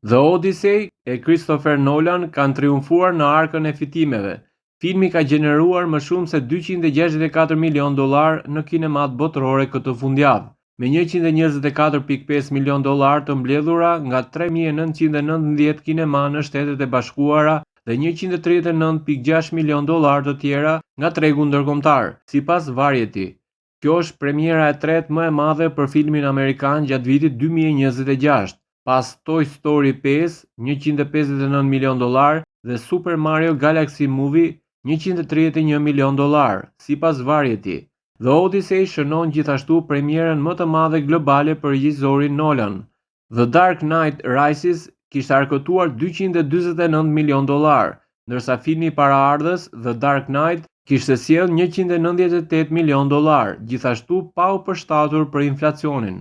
The Odyssey e Christopher Nolan kanë triumfuar në arkën e fitimeve. Filmi ka gjeneruar më shumë se 264 milion dollar në kinemat botërore këtë fundjavë, me 124.5 milion dollar të mbledhura nga 3990 kinema në Shtetet e Bashkuara dhe 139.6 milion dollar të tjera nga tregu ndërkombëtar, sipas Variety. Kjo është premiera e tretë më e madhe për filmin amerikan gjatë vitit 2026, pas Toy Story 5, 159 milion dollar dhe Super Mario Galaxy Movie, 131 milion dollar, sipas Variety. The Odyssey shënon gjithashtu premierën më të madhe globale për regjisorin Nolan. The Dark Knight Rises kishte arkëtuar 249 milion dollar, ndërsa filmi paraardhës The Dark Knight kishte sjellë 198 milion dollar, gjithashtu pa u përshtatur për inflacionin.